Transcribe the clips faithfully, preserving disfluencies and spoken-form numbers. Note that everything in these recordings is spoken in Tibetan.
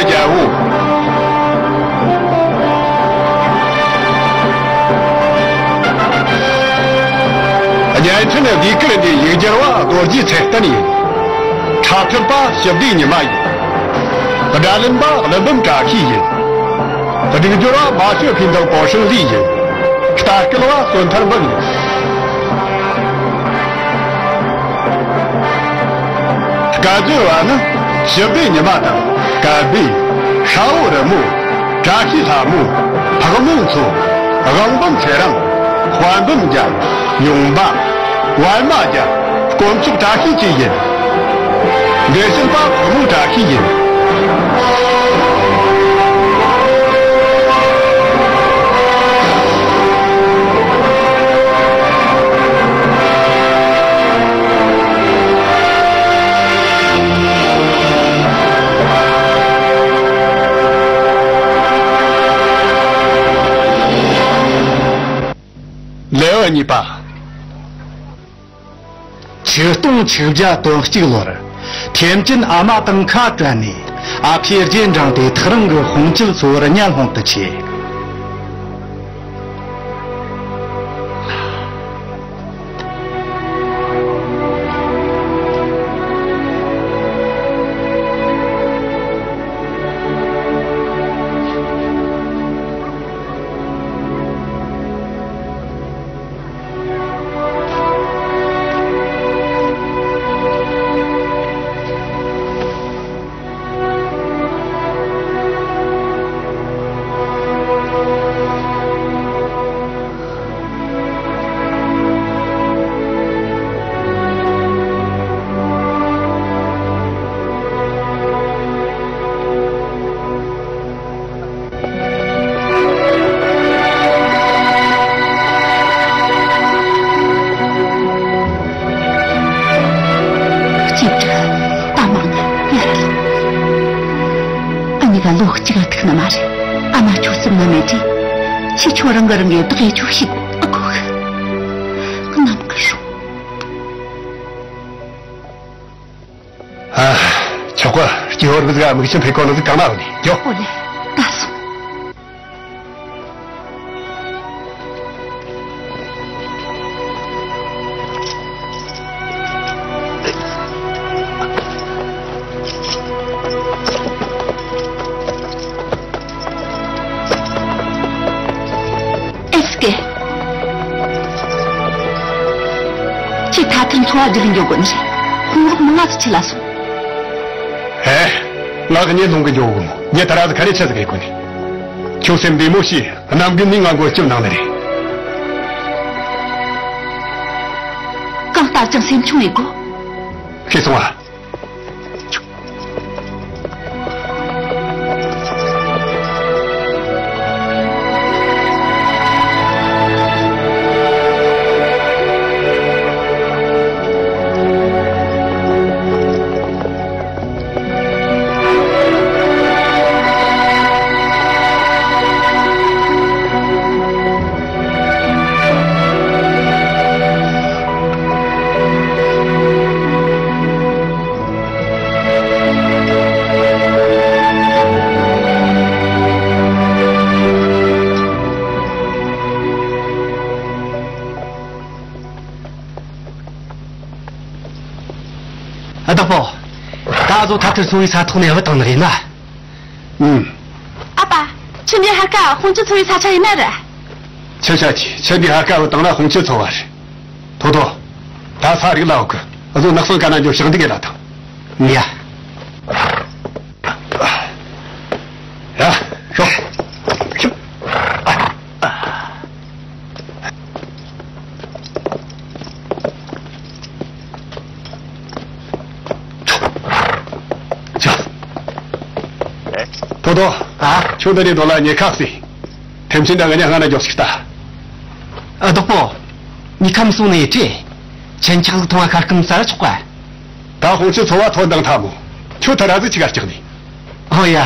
རྒྱལ་པོ། བརྙན་འཕྲིན་ཟློས་གར་འདིའི་ཡིག་སྒྱུར་བ་རྡོ་རྗེ་ཚེ་བརྟན་ཡིན། འཁྲབ་ཁྲིད་པ་ཞི་བདེ་ཉི་མ་ཡིན། སྒྲ་ལེན་པ་ཀླུ་འབུམ་བཀྲ་ཤིས་ཡིན། སྒྲིག་སྦྱོར་བ་མ་ཤོད་ཕིན་དང་པོ་ཧྲིན་ལི་ཡིན། ལྟ་སྐུལ་བ་བསོད་ཐར་འབུམ་ཡིན། སྐད་སྒྱུར་བ་ནི་ཞི་བདེ་ཉི་མ་དང་། སྐལ་བྷེ། ཤ་བོ་རི་མོ། བཀྲ་ཤིས་ལྷ་མོ། ཕག་མོ་མཚོ། དབང་འབུམ་ཚེ་རིང་། དཔལ་འབུམ་རྒྱལ། ཡུང་པ། པད་མ་རྒྱལ། དཀོན་མཆོག་བཀྲ་ཤིས་བཅས་ཡིན། འགྲེལ་བཤད་པ་ཕག་མོ་བཀྲ་ཤིས་ཡིན། ལེའུ་གཉིས་པ། ཆིག་སྟོང་ཆིག་བརྒྱ་དོན་གཅིག་ལོར་ཐེམ་ཅིན་ཨ་མ་དང་ཁ་བྲལ་ནས། ཨ་ཕས་རྗེས་འབྲངས་ཏེ་ཐག་རིང་གི་ཧོང་ཆུས་ཚོ་བར་གཉེན་སློང་དུ་ཆས། གཅེས་ཕྲུག་ད་མང་ནི་ཡར་ལོངས། ཨ་ནི་ག་ལོ་གཅིག་ལ་ཐུག་ནི་མ་རེད། ཨ་མ་ཁྱོད་སེམས་ན་མེད་དྲིས། ཁྱེད་ཁྱོད་རང་གི་རང་གི་བདག་ཡེ་ཁྱོད་ཤིག་ཨ་ཁོ་གི་གནམ་གི་སྲུང་། ཨ། ཆོག་གི། སྐྱེས་བར་གི་ཟིག་མིག་ཆུ་འཕེན་གོ་ནི་ཟིག་གང་ན་ཡོད་ནི་འགྱོ། ཨོ་ལེ། ད་སོང་། ཨེ་སྐད། ཁྱེད་ཐ་ཐར་འཚོ་བ་བརྒྱུད་ལས་འགྱོ་དགོས་ནི་རེད། ཁོང་རོགས་མང་ང་ཚོ་ཁྲིད་ལ་སོང་། ཧེ། ང་གཉིད་ལོང་གི་འགྱོ་གི་མོ། ངས་ད་ར་ཟིག་ག་རེ་ཆི་ཟིག་ཡེད་དགོས་ནི། ཁྱོད་སེམས་བདེ་མོ་བྱོས། གནམ་གི་ནི་ང་མགོན་སྐྱོབ་གནང་ནི་རེད། གང་ལྟར་ཀྱང་སེམས་ཆུང་ཡེད་དགོས། ཤེས་སོང་ཨ། ཨ། བདག་པོ། ད་གཟོད་ཐ་ཐར་ཚོ་བའི་ས་ཐོག་ནས་བུད་བཏང་ནི་རེད་ན། ཨུམ། ཨ་ཕ། ཁྱེད་འདི་ཧར་ཀ་ཧོང་ཆུས་ཚོ་བའི་ས་ཆ་ཡིན་ན་ར། ཁྱེད་ཆ་ཁྱེད་ཁྱེད་འདི་ཧར་ཀ་བུད་བཏང་ན་ཧོང་ཆུས་ཚོ་བ་རེད། ཐོ་ཐོ། ད་ས་རིག་ལ་འོག་གི་ཨ་ཟོ་ནགས་སང་ག་ན་འགྱོ་ཞག་འདི་ག་ལ་ཐང་། ཡ། ཡ། ཤོག་ཐོ་ཐོ། ཨ། ཁྱོད་འདི་ནས་སྡོད་ལ་ཉེ་ཁ་སི། ཐེམ་ཆེན་འདྲ་གི་ཉ་ང་ན་འཇོག་ཞིག་ལྟ། ཨ། བདག་པོ། ཉི་ཁམས་སོང་ནས་ཡི་ཁྲི། ཆེན་ཆག་ཟིག་ཐོང་བ་ཁ་སྐུམ་ས་ར་ཆོག་ག། ད་ཧོང་ཆུས་ཚོ་བ་ཐོན་དང་ཐ་མོ། ཁྱོད་ཐ་ར་ཟིག་ཆི་ག་སྐྱག་ནི། ཨོ་ཡ།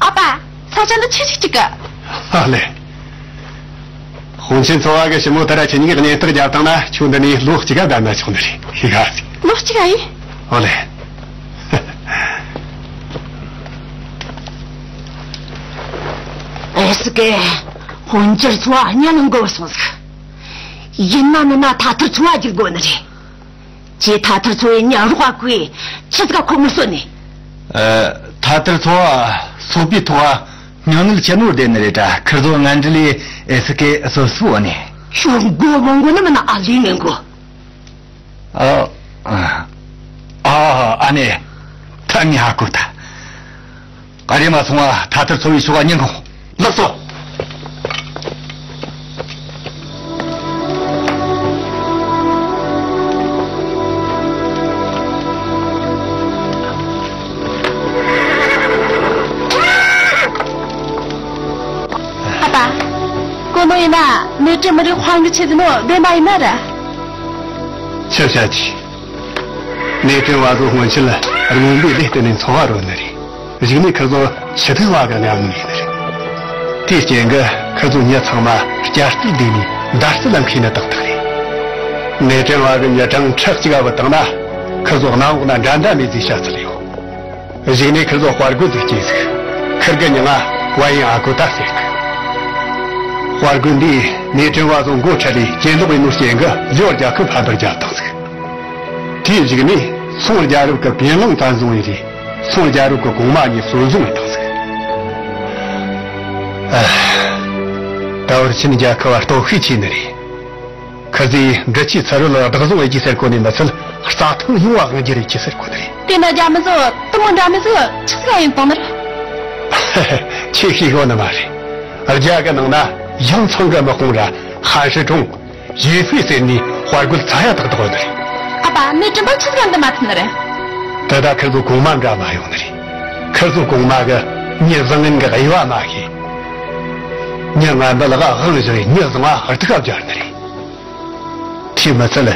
ཨ་ཕ། ས་ཆ་འདི་ཆི་ཆི་གཅིག་གི། ཨ་ལེ། དཔོན་ཆེན་ཚོ་བ་གི་ཞི་མོ་ཏི་ར་ཁྱེད་གཉིས་ཀྱིས་གཉེན་རྟགས་བརྒྱབ་བཏང་ན། ཁྱོད་འདི་ནས་ལོ་གཅིག་ག་བསྡད་ན་ཆོག་ནི་རེད། ཤི་ག་ཟིག་ལོ་གཅིག་ག་ཡིན། ཨོ་ལེ། ཨེ་སི་ཀེ། དཔོན་ཆེན་ཚོ་བ་གཉེན་སློང་དགོས་སོང་ཟིག་ཡིན་ན་མིན་ན་ཐ་ཐར་ཚོ་བ་རྒྱུག་དགོས་ནི་རེད། ཁྱེད་ཐ་ཐར་ཚོ་བའི་ཉ་རོགས་གོས་ཆི་ཟིག་ཁོ་མི་གསོད་ནི། ཨ། ཐ་ཐར་ཚོ་བ་སོག་པོའི་ཐོག་མྱ་ངན་ཆེ་ནོར་ལྡན་ནི་རེད་དྲ། ཁིར་ཚོ་ངན་འདྲི་ལས་ཨེ་སི་ཀེ་སོ་སུ་བ་ནི། ཤོག་མགོ་མང་གོ་ནི་མིན་ན། ཨ་ལི་ངན་གོ། ཨ། ཨ། ཨ་ནེ། ད་ངས་ཧ་གོ་ད། ཨ། རེམ་མ་སོང་བ་ཐ་ཐར་ཚོ་བའི་ཕྱོགས་ག་ཉན་གོ། ལགས་སོ། ཨ་ཕ། གོ་ནོ་ཡིན་ན་ནེ་ཀྲེན་མི་རིགས་དཔའ་རྒོད་ཆེ་ཟིན་ནོ་བདེན་པ་ཡིན་ན་ར། ཆི་བཤད་ཀྱི། ནེ་ཀྲེན་བ་ཚོ་སྔོན་ཆད་རྨོངས་པའི་ལས་བརྟེན་ནས་འཚོ་བ་རོལ་ནི་རེད། གཞུག་ནས་ཁིར་ཚོ་ཆི་ཐེ་བ་གི་མྱ་ངན་ལས་ནི་རེད། དེའི་རྐྱེན་གྱིས་ཁིར་ཚོ་མྱི་ཚང་མ་བསྐྱར་དུ་བསྡུས་ནས་མདའ་རྩལ་ལ་མཁས་ནི་ཏག་ཏག་རེད། ནེ་ཀྲེན་བ་གི་མྱི་གྲངས་ཁྲི་གཅིག་ག་བུད་བཏང་ན། ཁིར་ཚོ་གནམ་འོག་ན་འགྲན་ཟླ་མེད་ཟེར་བཤད་ཚུལ་ཡོད། གཞུག་ནས་ཁིར་ཚོ་དཔའ་རྒོད་ཟིག་སྐྱེས་ཟིག་ཁིར་གི་མྱིང་ང་བལ་ཡུལ་ཨ་ཀོ་ཏ་ཟེར་གི། དཔའ་རྒོད་འདིས་ནེ་ཀྲེན་བ་ཚོ་མགོ་ཁྲིད་ལས་གྱེན་ལོག་ཡིན་ནོ་རྐྱེན་གྱིས་ལེའོ་རྒྱལ་ཁབ་ཕམ་པར་བརྒྱབ་བཏང་ཟིག་དེའི་གཞུག་ནས་སུང་རྒྱལ་རབས་ཀྱི་པིན་ལང་བཙན་བཟུང་བའི་རྗེས། སུང་རྒྱལ་རབས་ཀྱི་གོང་མ་གཉིས་གསོན་བཟུང་བཏང་ཟིག་ཨ། ད་བར་ཆིན་རྒྱལ་ཁབ་བ་སྟོབས་ཤུགས་ཆེ་ནི་རེད། ཁི་ཟིག་འབྲི་ཆུའི་ཚུར་རོལ་བདག་བཟུང་བྱེད་རྒྱུ་ཟེར་གོ་ནི་མི་ཚད། རྩྭ་ཐང་ཡོངས་བ་དབང་སྒྱུར་བྱེད་རྒྱུ་ཟེར་གོ་ནི་རེད། དེ་ན་རྒྱ་མི་ཚོ་དུ་མོ་འདྲ་མི་ཚོ་ཆི་ཟིག་ཡིན་བཏང་ནི་རེད། ཁྱེད་ཤེས་གོ་ནི་མ་རེད། རྒྱ་གི་ནང་ན་ཡང་ཚང་གི་དམག་དཔུང་ར་ཧན་ཧྲི་ཀྲུང་། ཡེ་ཧྥེ་ཟེར་ནི་དཔའ་རྒོད་ཚ་ཡག་ཏག་ཏག་ཡོད་ནི་རེད། ཨ་ཕ། ནེ་ཀྲེན་པ་ཆི་ཟིག་འདི་མ་ཐུབ་ནི་རེད། དེ་ད་ཁིར་ཚོ་གོང་མ་འདྲ་མ་ཡོང་ནི་རེད། ཁིར་ཚོ་གོང་མ་གི་མྱི་བཟང་ངན་གི་དབྱེ་བ་མ་ཤེས། མྱི་ངན་པ་ལ་ག་དབང་བཞག་མྱི་བཟང་བ་ཧར་ཐུག་ག་སྦྱར་ནི་རེད། དེ་མི་ཚད་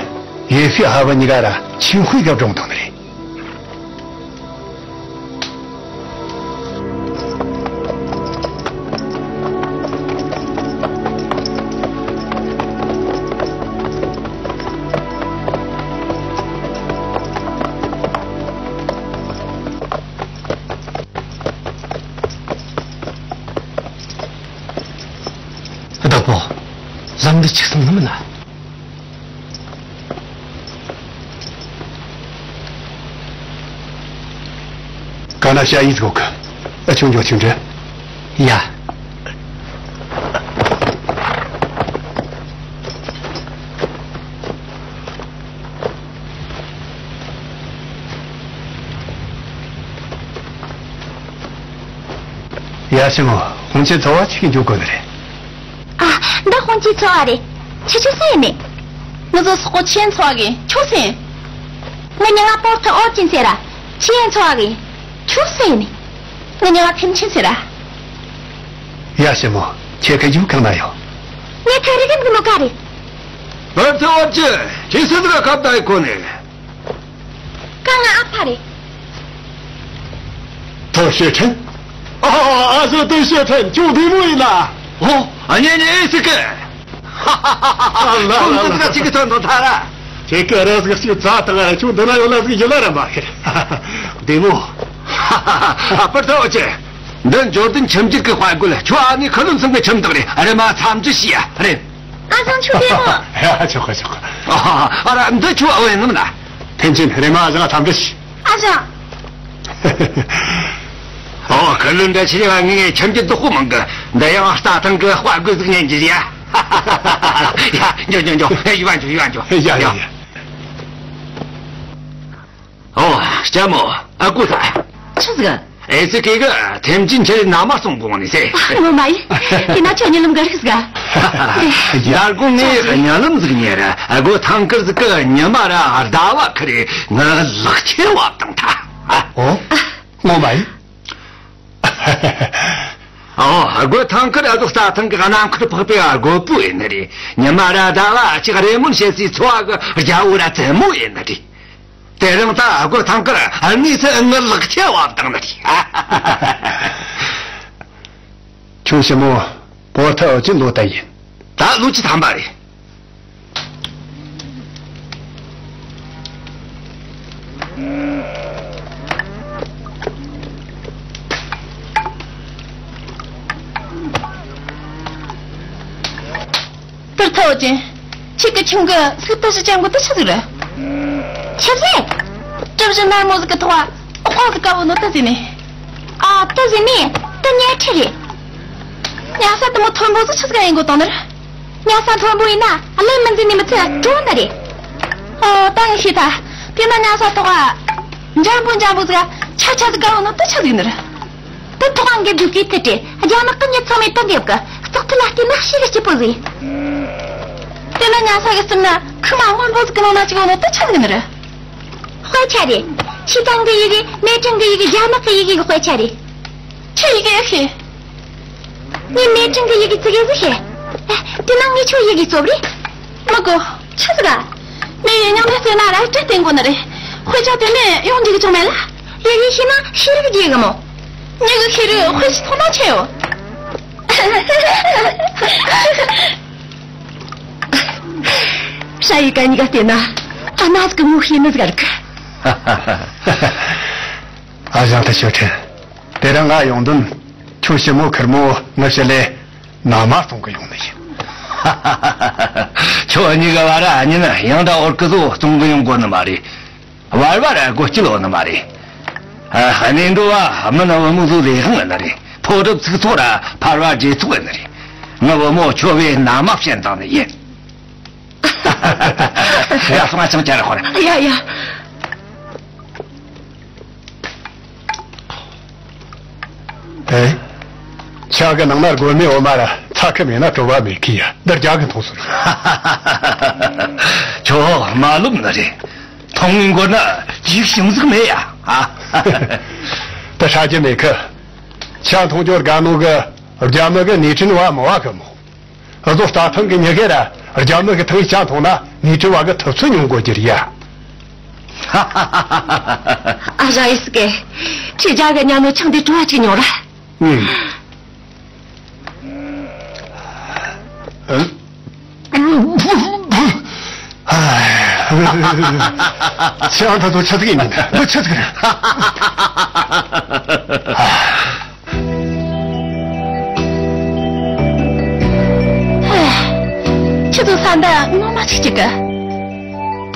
ཡེ་ཧྥེ་ཧ་བ་གཉིས་ཀ་ར་ཆིན་ཧུའེ་ག་བཀྲོངས་བཏང་ནི་རེད། བདག་པོ། ལམ་འདི་འཆུག་སོང་ནི་མིན་ན། ག་ན་ཤ་ཡིས་གོ་གི། ཨ་ཆུང་འཇོག་ཆུང་འདྲ། ཡ། ཡ་ཞི་མོ། དཔོན་ཆེན་ཚོ་བ་ཆི་གི་འཇུག་དགོས་ནི་རེད། ཨ། འདི་དཔོན་ཆེན་ཚོ་བ་རེད། ཁྱེད་ཆོ་སུ་ཡིན་ནི། ང་ཚོ་སོག་པོ་ཆེན་ཚོ་བ་གི་ཁྱོད་སུ་ཡིན། ང་མྱིང་ང་པོ་ཏི་ཨོ་ཅིན་ཟེར་ར། ཆེན་ཚོ་བ་གི་ཁྱོད་སུ་ཡིན་ནི། ང་མྱིང་ང་ཐེམ་ཆེན་ཟེར་ར། ཡ་ཞི་མོ། ཁྱེད་ཁ་ཡུལ་གང་ན་ཡོད། ངས་ཁ་རི་རིམ་གི་ལོ་ཀ་རེད། ཨ་ཙི་ཨོ་ཅི། ཁྱེད་སུ་ཟིག་ག་ཁབ་ད་ཡི་གོ་ནི། ཀ་ང་ཨ་ཕ་རེད། ཏོ་ཤེ་ཁྲེན། ཨ། ཨ་ཟོ་ཏོ་ཤེ་ཁྲེན། ཁྱོད་བདེ་མོ་ཡིན་ན། ཨོ། ཨ་ཉེ་ཉེ་ཨེ་སི་ཀེ། ལ་ལ་ལ། ཁོང་ཚོ་ཅིག་གི་དོན་དུ་ཐ་ར། ཁྱེད་ཀྱི་ར་ཟིག་ཅིག་རྩ་དང་ཁྱོད་འདི་ན་ཡོད་ལ་ཟིག་ཡིད་ལ་ར་མ་ཁེར། བདེ་མོ། ཨ་པར་ཐོ་ཅེ། འདི་འབྱོར་ལྡན་ཁྱིམ་རྒྱུད་ཀྱི་དཔའ་རྒོད། ཁྱོད་ཨ་ནེ་ཁུ་ལུན་ཚང་གི་ཁྱིམ་བདག་རེད། རེམ་མ་འཚམས་འདྲི་ཞུས་ཡ་རེད། ཨ་ཞང་ཁྱོད་བདེ་མོ། ཡ་ཆོག་གི་ཆོག་གི། ཨ་ར་འདི་ཁྱོད་ཨ་བས་ནམ་ན། ཐེན་ཆེན་རེམ་མ་ཨ་ཞང་འཚམས་འདྲི་ཞུ། ཨ་ཞང་། ཨོ་ཁུ་ལུན་འདྲ་ཆེ་བ་ངའི་ཁྱིམ་རྒྱུད་བདག་པོ་མང་གི། འདི་ཡང་རྩྭ་ཐང་གི་དཔའ་རྒོད་ཟིག་ཉན་རྒྱུ་ཡ། ཡ་འགྱོ་འགྱོ་འགྱོ། ཡ་ཡུ་བ་འགྱོ་ཡུ་བ་འགྱོ། ཡ་ཡ་ཡ། ཨོ་ལྕམ་མོ། ཨ་ཀུ་ས། ཆི་ཟིག་ཨེ་ཙི་ཀེ་གི་ཐེམ་ཅིན་ཁྱེད་ནང་མ་སོང་གོང་ནས་ཟེར། ངོ་མ་ཡིན། དེ་ན་ཁྱོད་གཉིད་ལམ་ག་རིག་ཟིག་ད་དགོང་ངས་གཉིད་ལམ་ཟིག་ཉལ་ར། སྒོ་ཐང་དཀར་ཟིག་གི་ཉི་མ་ར་ཟླ་བ་ཁི་རེ་ང་ལག་ཁྱེར་བབ་དང་ཐ། ཨོ། ངོ་མ་ཡིན། ཨོ། སྒོ་ཐང་དཀར་ཨ་ཟོ་རྩྭ་ཐང་གི་གནམ་ཁར་འཕགས་པའི་རྒོད་པོ་ཡིན་ནི་རེད། ཉི་མ་ར་ཟླ་བ་ཅིག་རེ་སྨོན་བྱེད་སའི་འཚོ་བ་གི་རྒྱལ་པོ་ར་བཙན་མོ་ཡིན་ནི་རེད། དེ་རིང་ད་སྒོ་ཐང་དཀར་ཨ་ནི་ཚེ་ངའི་ལག་ཁྱེར་བབ་དང་ནི་རེད། ཁྱོད་ཞི་མོ། བོར་ཐ་འོ་ཅི་ལོ་ད་ཡིན། ད་ལོ་ཅི་ཐམ་པ་རེད། ཏུར་ཐའོ་ཅན། ཁྱེད་ཀྱི་ཁྱིམ་གྱི་སུག་ཏུ་ཞིག་ཅན་གོ་ཏུ་ཆི་ཟིག་རེད། ཆི་ཟིག་གྲུ་བཞི་ནར་མོ་ཟིག་གི་ཐོག་ཨ་ཁོག་གི་དཀར་བོ་ནོ་ཏུ་ཟིག་ནི། ཨ་ཏུ་ཟིག་ནི་ཏུ་ཉལ་ཁྲི་རེད། ཉལ་ས་དུ་མོ་མཐོན་པོ་ཟིག་ཆི་ཟིག་ཡིན་གོ་དང་ནི། ཉལ་ས་མཐོན་པོ་ཡིན་ན་ལས་མི་འཛིན་ནི་མི་ཚེ་གྲོ་ནི་རེད། ཨོ་ད་ངས་ཤེས་ཐལ། དེ་ན་ཉལ་ས་ཐོག་ཨ་འཇམ་པོ་འཇམ་པོ་ཟིག་ཆ་ཆ་ཟིག་དཀར་བོ་ནོ་ཏུ་ཆི་ཟིག་ནི་རེད། དེ་ཐོག་ཨང་གི་རྒྱུག་གི་ཐུ་ཏྲེ་རྒྱ་ནག་གི་མྱི་ཚང་མས་དུ་འདེབས་གི་བཙོག་ཐུ་ལ་བལྟས་ན་ཤི་གི་སྐྱིད་པོ་ཟིག་དེ་ན་ཉལ་ས་གི་སྟེང་ན་ཁུ་མ་སྔོན་པོ་ཟིག་གི་ནང་ན་ཅིག་ཡོད་ནོ་དེ་ཆི་ཟིག་ནི་རེད། དཔེ་ཆ་རེད། ཆི་ཀྲང་གི་ཡི་གེ་མེ་ཀྲང་གི་ཡི་གེ་རྒྱ་ནག་གི་ཡི་གེ་གི་དཔེ་ཆ་རེད། ཆི་ཡི་གེ་ཨེ་ཤེས། ངས་མེ་ཀྲང་གི་ཡི་གེ་ཙི་གེ་ཟིག་ཤེས། ཨེ། དེ་ན་ངས་ཁྱོད་ཡི་གེ་རྩོབ་རེད། མི་དགོས། ཆི་ཟིག་ག་མི་ཡི་མྱིང་ནས་བལྟས་ན་ར་སྤྲད་བསྟན་དགོས་ནི་རེད། དཔེ་ཆ་དེ་ནས་ཡོང་འཇུག་ཅང་མེད་ལ། ཡི་གེ་ཤེས་ན་ཤེས་རིག་རྒྱས་གི་མོ། མྱི་གི་ཤེས་རིག་དཔེ་ཆ་ཐོག་ན་ཆེ་ཡོད། ཧྲ་ཡི་ག་གཉིས་ཀ་བལྟས་ན་ཨ་མ་ཟིག་གི་ངོ་ཤེས་ནི་ཟིག་རིག་ཨ་ཞང་ད་ཞོ་ཁྲེན། དེ་རིང་ང་ཡོང་དོན་ཁྱོད་ཞི་མོ་ཁེར་མོ་ངི་ཕྱི་ལས་ན་མ་གཏོང་གི་ཡོང་ནི་ཡིན། ཁྱོད་གཉིས་ཀ་བར་ཨ་ཉིན་ཡང་འདྲ་འོར་ཀི་བཟོ་གཏོང་གི་ཡོང་དགོས་ནི་མ་རེད། བར་བར་སྒོ་སྐྱིལ་འོང་ནི་མ་རེད། ཨ་གནས་འགྲོ་བ་མི་ནི་བུ་མོ་བཟོ་ལས་དབང་ནི་རེད། ཕོ་གྲུབ་ཚིག་ཚོགས་ར་ཕར་བ་རྗེས་ཚོགས་ནི་རེད། ངི་བུ་མོ་ཁྱོད་བས་ན་མ་བཤད་བཏང་ནི་ཡིན། ཡ་སོང་ང་ཅང་ཅ་ར་ཧོ་ར། ཡ་ཡ། ཨེ། ཆ་གི་ནང་ན་སྒོར་མོའི་འོ་མ་ར་ཚ་ཁི་མེད་ན་བྲོ་བ་མེད་ཁི་ཡ་འདི་རྒྱ་གི་མཐོང་སོང་། ཁྱོད་མ་ལོབ་ནི་རེད། མཐོང་ངན་མགོ་ན་ཡིག་ཞིམ་ཟིག་མེད་ཡ། ཨ། ད་ཧྲ་རྒྱུ་མེད་ཁི། ཆ་མཐོང་རྒྱུ་དགའ་ནོ་གི་རྒྱ་མི་གི་ནས་ཁྲིན་བ་མི་བ་གི་མོ། བཟོ་ལྟ་ཐང་གི་ཉི་ཤེ་ར་རྒྱ་མི་གི་ཐང་ཡིག་ཆ་མཐོང་ན་ནས་ཁྲིན་བ་གི་ཐུབ་ཚོད་མྱོང་དགོས་རྒྱུ་རེད་ཡ། ཨ་ཞང་ཡེ་སི་ཀེ། ཁྱེད་རྒྱ་གི་ཉ་ནོ་ཆང་དེ་བྲོ་བ་ཅིག་མྱོང་ར། ཨུམ། ཨ། ཆང་ད་དུ་ཆ་ཚིག་ཡིན་ནི་འདི་ཆ་ཚིག་རེད། ཁྱེད་ཚོ་ས་འདི་ངོ་མ་ཅིག་ཅིག་གི།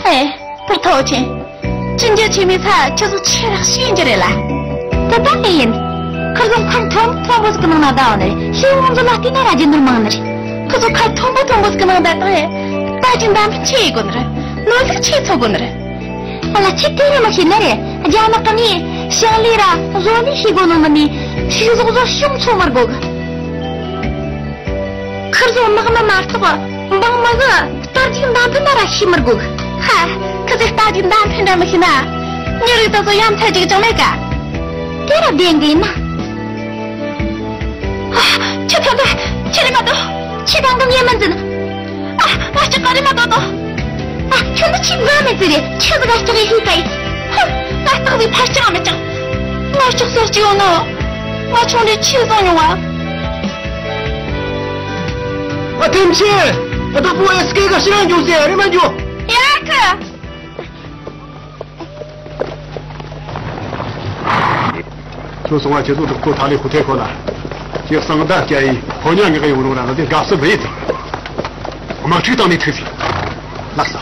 ཨེ། ད་ཐོག་ཆེན། ཅི་འདྲ་ཆེ་མི་ཚ་ཁྱེད་ཚོ་ཆེ་རག་ཤེས་རྒྱུ་རེད་ལ། ད་ད་ལེ་ཡིན། ཁར་ཟུང་ཁར་ཐོན་ཐོན་པོ་ཟིག་གི་ནང་ན་ད་བ་ནི་ཤེས་ངོ་ཚོ་ལ་བལྟས་ན་ར་རྒྱུ་ནོར་མང་ནི་རེད། ཁོ་ཚོ་ཁར་ཐོན་པོ་ཐོན་པོ་ཟིག་གི་ནང་ད་བཏང་ཡེ། ད་ཅི་འདམ་ཕན་ཆེ་ཡེ་དགོ་ནི་རེད། ནོར་ལུག་ཆེ་ཚོ་དགོ་ནི་རེད། ཨ་ལ་ཁྱེད་དེ་རེ་མ་ཤེས་ནི་རེད། རྒྱ་ནག་གི་མིས་ཞིང་ལས་ར་བཟོ་ལས་ཤེས་དགོ་ནོ་མིན་ནི་ཕྱུགས་ཟོག་བཟོ་ཤོང་ཚོ་མི་དགོ་གི། ཁིར་ཟོ་དམག་མི་མ་གཏོགས་འབངས་མི་གི་རྟ་རྒྱུག་མདའ་འཕེན་ན་ར་ཤེས་མི་དགོ་གི། ཧ། ཁི་ཚོས་རྟ་རྒྱུག་མདའ་འཕེན་ར་མི་ཤེས་ན། མྱི་རིགས་དེ་ཚོ་ཡ་མཚན་ཅིག་ཅང་མེད་ཀ། དེ་ར་བདེན་གི་ཡིན་ན། ཨ། ཁྱེད་ཐོན་ཐལ། ཁྱེད་རེ་མ་གཏོགས། ཁྱེད་རང་གི་ཉེས་མི་འཛིན། ཨ། ང་ཅི་ག་རེ་མ་གཏོགས་དོ། ཨ། ཁྱོད་འདི་ཆི་ཟ་མེད་ཟེར་རེད། ཁྱོད་ཟ་ག་ལྕགས་ཡི་ཧི་ཀ་ཡི། ཧ། ང་སྟག་ཟིག་ཕར་ཅང་མི་ཅང་། ང་ལྕགས་སོ་སྐྱེ་བོ་ནོ། ང་ཆུང་དུས་ཆི་བཟང་མྱོང་བ། ཨ་ཐེམ་ཆེ། ཨ་ད་པོ་ཨེ་སི་ཀེ་ག་ཤི་རང་འཇུག་ཟེར་རེ་མ་འཇུག་ཡ་ཁ། ཁྱོད་སོང་བ་ཁྱེད་ཚོ་དག་ཁོ་ཐ་ལི་ཧུ་ཐེ་ཁོ་ན། ཁྱེད་གསང་བདག་སྐྱ་ཡི་ཕོ་ཉ་ངག་ཡོང་རུང་ར་ང་དེ་དགའ་བསུ་བས་དང་། དམག་འཁྲུག་བཏང་ནས་ཐུག་ཟིག་ལགས་སོ།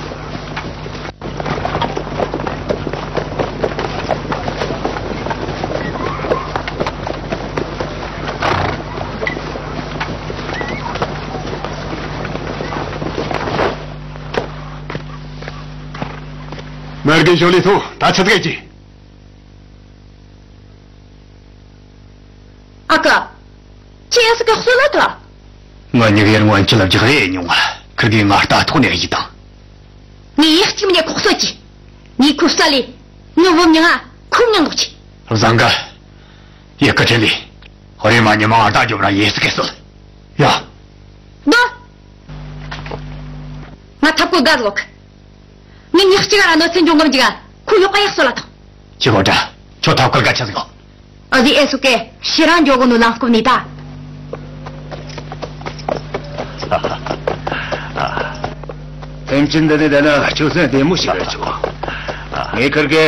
མར་གི་ཞོ་ལི་ཐོ་ད་ཆི་ཟིག་གི། ཨ་ཁ། ཁྱེད་ཡ་སི་ཀ་གསོད་ལ་ཐོ། ང་གཉིས་ཀ་ཡར་སྔོན་ཁྱི་ལ་རྒྱག་རེས་ཡེ་མྱོང་བ། ཁིར་གིས་ང་རྟ་ཐོག་ནས་གཡུགས་བཏང་། ངས་ཡག་གཅིག་མིན་ནས་ཁོག་གསོད་ཀྱི། ངས་ཁོ་བསད་ལས། ངའི་བུ་མྱིང་ང་ཁོ་མྱིང་འདོགས་ཀྱི། བཟང་གི། ཡག་གི་ཁྲིད་ལས། རེམ་མ་ཉི་མ་ང་རྟ་རྒྱོབ་ར་ཡེ་སི་ཀ་གསོད། ཡ། སྡོད། ང་ཐབས་བཀོད་དགའ་ཟིག་ཡོད་གི། ངས་ཉག་གཅིག་ར་གནོད་འཚེ་འབྱུང་གི་མི་འཇུག་ག་ཁོ་ཡོག་ག་ཡག་གསོད་ལ་ཐོངས། ཁྱི་གོ་དྲ། ཁྱོད་ཐབས་བཀོད་ག་ཆ་ཟིག་གོ། ཨ་ཟི་ཨེ་སུ་ཀེ་ཤི་རང་འཇོག་གོ་ནོ་ལང་སྐུབ་ནི་ད། ཐེམ་ཅིན། འདི་ནས་བསྡད་ན་ཆོས་སེམས་བདེ་མོ་ཞིག་རེད་ཆོག་ངས་ཁིར་གེ་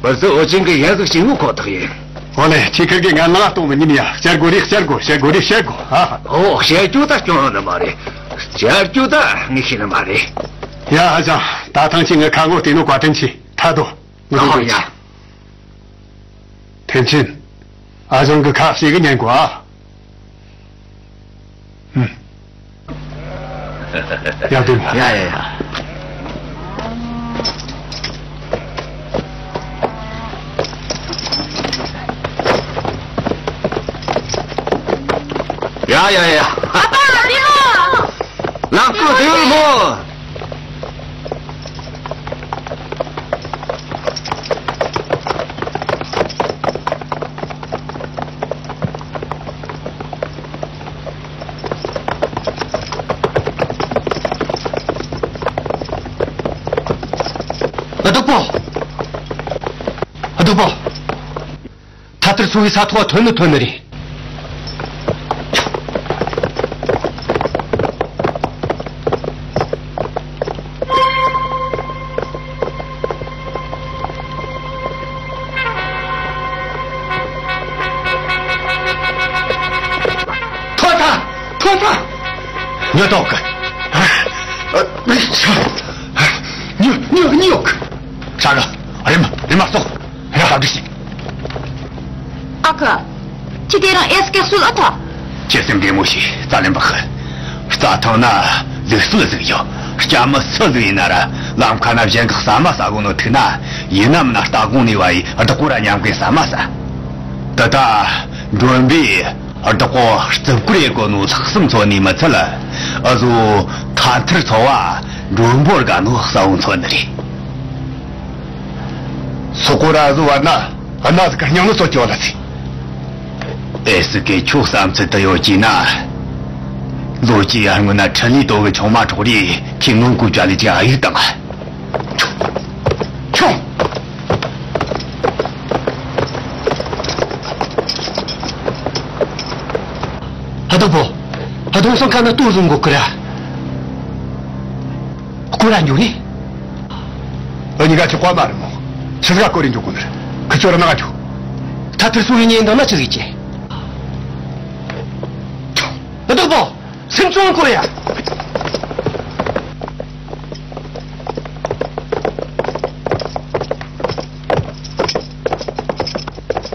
བུ་ཚོ་འོ་ཅན་གི་ཡན་ཟིག་བྱིན་ཡོད་ཁོ་ཐག་ཡིན། འོ་ལེ། ཁྱེད་ཁིར་གེ་ང་ལངས་གཏོང་མི་ཉན་ཡ། བཤད་དགོས་རེད། བཤད་དགོས། བཤད་དགོས་རེད། བཤད་དགོས་ཨ། ཨོ། བཤད་རྒྱུ་ད་སྐྱོན་ཡོད་ནི་མ་རེད། བཤད་རྒྱུ་ད་ངས་ཤེས་ནི་མ་རེད། ཡ། ཨ་ཅང་། ད་ཐང་ཆེན་ངའི་ཁ་ངོ་བལྟས་ནོ་བཀའ་དྲིན་ཆེ། ད་དོ། ང་ཨོ་ཡ། ཐེམ་ཆེན། ཨ་ཅང་གི་ཁ་ཞེ་གི་ཉན་དགོས་ཨ། ཨུམ། ཡ་དུ། ཡ་ཡ་ཡ། ཡ་ཡ་ཡ། ཨ་ཕ་ལ་དེ་མོ། ལག་པ་དེ་མོ། ཨ་སྡུག་པོ། ཨ་སྡུག་པོ། ཐ་ཐར་ཚོ་བའི་ས་ཐོག་ཐོན་ནི་ཐོན་ནི་རེད། ཐོན་ཐལ། ཐོན་ཐལ། ཉོ་ཐོག་གི། ཉོ་ཉོ་ཉོ་གི། ཧྲ་གི། རེམ་མ་རེམ་མ་སོང་། ར་ཧ་གི་ཤི། ཨ་ཁུ། ཁྱི་དེ་རང་ཨེ་སི་ཀེ་སུ་ལ་ཐོ། ཁྱེད་སེམས་བདེ་མོ་ཞིག་རྩ་ལེན་པ་ཧི། རྩྭ་ཐང་ན་ལུགས་སྲོལ་ཟིག་ཡོད། སྐྱ་མི་སུ་ཟིག་ཡིན་ན་ར་ལམ་ཁ་ན་གཞན་གི་ཟ་མ་ཟ་གོ་ནོ་ཐུག་ན། ཡིན་ན་མིན་ན་རྟ་གོང་ནས་བ་ཡི་བདག་པོ་ར་མཉམ་གི་ཟ་མ་ཟ། དེ་ད་མགྲོན་པོས་བདག་པོ་རྩིབ་སྐོར་ཡེ་གོ་ནོ་ལྷག་བསམ་ཚོ་ནས་མི་ཚད་ལ། ཨ་ཟོ་ཐ་ཐར་ཚོ་བ་མགྲོན་པོར་དགའ་ནོ་གསལ་བོ་མཚོན་ནི་རེད། སོག་པོ་ར་ཨ་ཟོ་བར་ན་ཨ་ན་ཟིག་གི་སྙིང་ནི་ཚོ་སྐྱོ་ལ་ཚེ། ཨེ་སི་ཀེ་ཁྱོད་བསམ་ཚུལ་དུ་ཡོད་ཀྱི་ན། ལོ་གཅིག་ཡར་སྔོན་ན་ཁྲི་ལི་ཏོ་གི་ཆུང་མ་གྲོགས་རེ་ཁྱེད་ངོ་བཀོད་བྱ་ལས་ཀྱི་ཨ་ཡིག་དང་། ཁྱོད། ཧ་དོ་པོ། ཧ་དོ་སང་ཁ་ན་ཏུ་རུང་གོ་ཀི་ར། སྐོར་ར་འགྱོ་ནི། འུ་གཉིས་ཀ་ཆོག་པ་མ་རེད་མོ། ཆི་ཟིག་ག་སྐོར་རེ་འགྱོ་དགོས་ནི་རེད། ཁི་ཆོ་ར་ནང་འགྱོ། ཐ་ཐར་སུ་ཡིན་ཉེན་དང་ན་ཆི་ཟིག་ཅེ། བདག་པོ། སེམས་ཚོང་སྐོར་ཡ།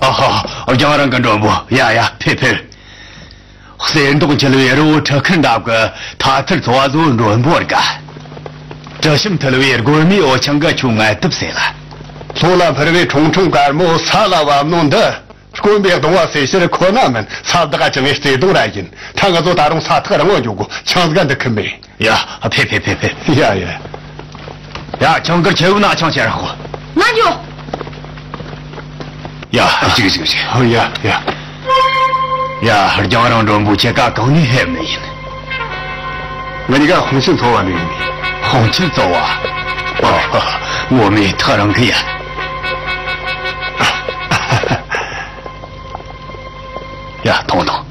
ཨ་ཧ། རྒྱང་རིང་གི་མགྲོན་པོ། ཡ་ཡ། ཕེབས་ཕེབས། གསེར་མདོག་འཁྱིལ་བའི་རི་བོ་ཁྲི་ཁར་འདབས་ཀྱི་ཐ་ཐར་ཚོ་བ་ཚོ་མགྲོན་པོར་དགའ། དྲི་ཞིམ་འཐུལ་བའི་དགོན་མོའི་འོ་ཆང་གིས་ཁྱོད་ངལ་དུབ་སེལ་ལ། ལྷོ་ལ་འཕུར་བའི་ཁྲུང་ཁྲུང་དཀར་མོ་ས་ལ་བབས་ནོ་འདི། དཀོན་པའི་གདུང་བ་སེལ་ཕྱིར་ཁོ་ན་མིན། ས་བདག་ཅང་ངའི་བརྩེ་དུང་ར་ཡིན། ད་ང་ཚོ་ད་རུང་ས་ཐག་རིང་བ་འགྱོ་དགོ། ཆང་ཟིག་འདི་ཁུམ་མེད། ཡ། ཕེབས་ཕེབས་ཕེབས་ཕེབས། ཡ་ཡ། ཡ། ཆང་ཁུར་ཆེ་བོ་ན་ཆང་ཆེ་རང་གོ། ང་འགྱོ། ཡ། ཅིག་ཅིག་ཅིག་ཡ་ཡ། ཡ། རྒྱང་རིང་མགྲོན་པོ་ཁྱེད་ཀ་གང་ནས་ཕེབས་ནི་ཡིན། ང་གཉིས་ཀ་ཧོང་ཆེན་ཚོ་བ་ནས་ཡིན། ཧོང་ཆེན་ཚོ་བ། ཨ། ངོ་མའི་ཐག་རིང་གི་ཡ། ཡ། ཐོངས་ཐོངས།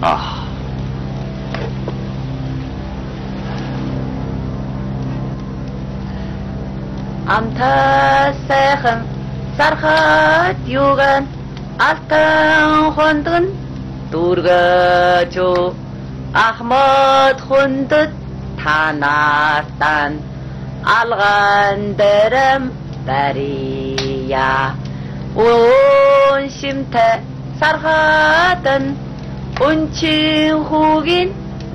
ཨ། ཨམ་ཐ་སེ་ཧན་སར་ཧ་ཏུ་གན་ཨལ་ཐན་ཧོན་དུན་ཏུར་ག་ཅོ། ཨ་མད་ཧོན་དུད་ཐ་ན་ཏན། ཨལ་གན་དི་རམ་ཏ་རི་ཡ། ཨོན་ཤིམ་ཐེ་སར་ཧ་ཏན། ཨོན་ཆིན་ཧུ་གིན་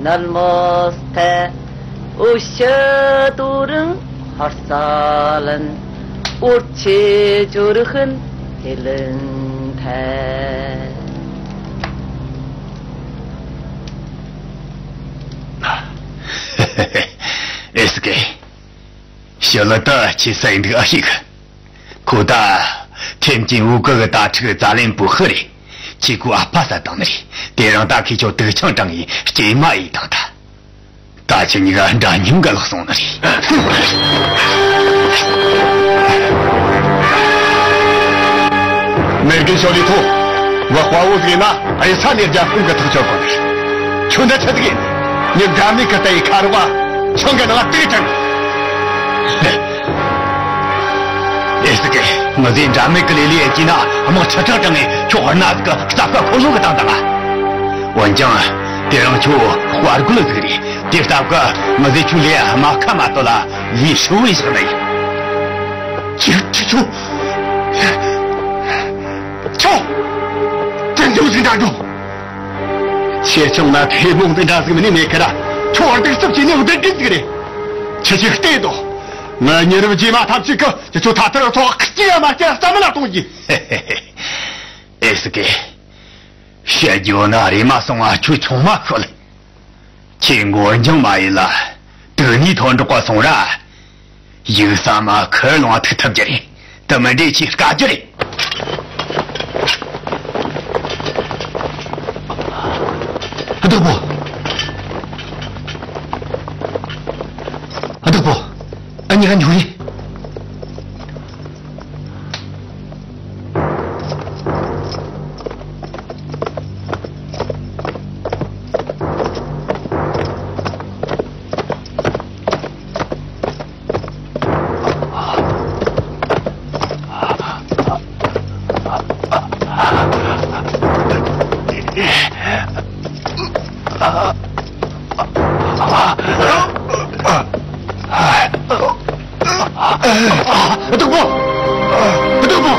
ནལ་མོ་སྟེ། ཨུ་ཤ་ཏུ་རིང་ཧར་ས་ལན། ཨུར་ཆེ་ཅུ་རི་ཧིན་ཧི་ལིན་ཐེ། ཨེ་སི་ཀེ། ཞི་ལི་ཏི་ཆེ་སའི་འདུག་ཨ་ཤི་གི། ཁོ་ད་ཐེམ་ཅིན་འུ་ཀི་གི་དྭ་ཕྲུག་རྩ་ལེན་པོ་ཧི་རེད། ཁྱེད་ཁོ་ཨ་ཕ་ས་དང་ནི་རེད། དེ་རིང་ད་ཁི་ཆོ་དུག་ཆང་དྲངས་ཡིན་སྐྱེས་མ་ཡིན་དང་ད། ད་ཁྱེད་གཉིས་ཀ་འདྲ་མཉམ་ག་ལོག་སོང་ནི་རེད། དགེ་ཞོ་ལི་ཐོ། བ་དཔའ་བོ་ཟིག་ཡིན་ན་ཨེ་ས་ནས་རྒྱལ་ཁོངས་ཀྱི་ཐག་གཅོད་དགོས་ནི། ཁྱོད་འདྲ་ཆི་ཟིག་ཡིན། ངས་འདྲ་མི་གི་ལྟ་ཡི་ཁ་རོག་ཆང་གི་ནང་དུག་དྲངས། ཨེ་ཟི་ཀེ། ངི་ཟིག་འདྲ་མི་གི་ལས་ལས་ཡིན་གྱི་ན་དམག་ཆུ་ཁྲག་དྲངས་ནས་ཁྱོད་ཧར་ན་ཟིག་གི་རྩ་ཁ་ཁོ་ལོ་གི་བཏང་དང་ང་། འོན་ཀྱང་དེ་རིང་ཁྱོད་དཔའ་རྒོད་ཟིག་རེད། དེ་སྟབས་གི་ངི་ཟིག་ཁྱོད་ལས་དམའ་ཁ་མ་གཏོགས་ལ་ལས་ཧྲིལ་བོ་ཡིན་ཟིག་ནི་ཡིན། ཁྱོད་ཁྱོད་ཁྱོད། ཁྱོད། བཙན་བྱོལ་ཟིག་འདྲ་འགྲོ། ཆེ་ཆུང་ན་ཐེ་མོང་དེ་འདྲ་ཟིག་མིན་ནི་མེད་ཁ་ར། ཁྱོད་བར་སྡིག་རྩུབ་ཀྱི་ནི་བདུད་རྒན་ཟིག་རེད། ཁྱེད་ཀྱིས་བལྟས་དོ། ང་མྱི་རབས་རྗེས་མ་ཐམས་ཅད་ཀྱིས་ཁྱེད་ཚོ་ཐ་ཐར་ཚོ་སྐྱེ་ཡ་མ་སྐྱེ་རྩ་མེད་ལ་གཏོང་རྒྱུ། ཨེ་སི་ཀེ། བཤད་རྒྱུ་ན་རེམ་མ་སོང་བ་ཁྱོད་ཆུང་མ་ཤོད། ཁྱེད་མགོ་འཇང་མ་ཡིན་ལ་དུ་ནི་ཐོན་འགྲོ་ག་སོང་ར། ཡུག་ས་མ་ཁུར་ལོང་ཐུག་ཐུབ་རྒྱུ་རེད། དུ་མི་འདྲེ་ཆེ་དཀའ་རྒྱུ་རེད། བདག་པོ། བདག་པོ། ཨ་ནི་ཧ་ཉུ་རེད། བདག་པོ། བདག་པོ།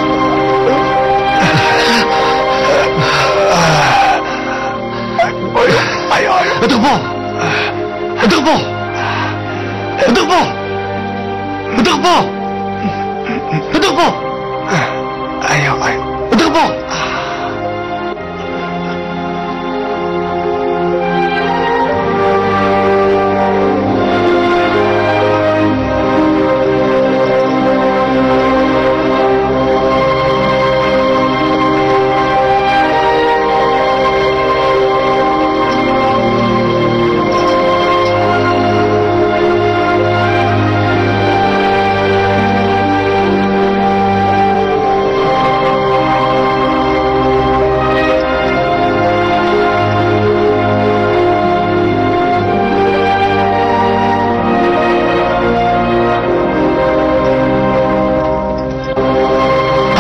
བདག་པོ། བདག་པོ། བདག་པོ། བདག་པོ། བདག་པོ། ཨ་ཡ་ཨ་ཡ། བདག་པོ།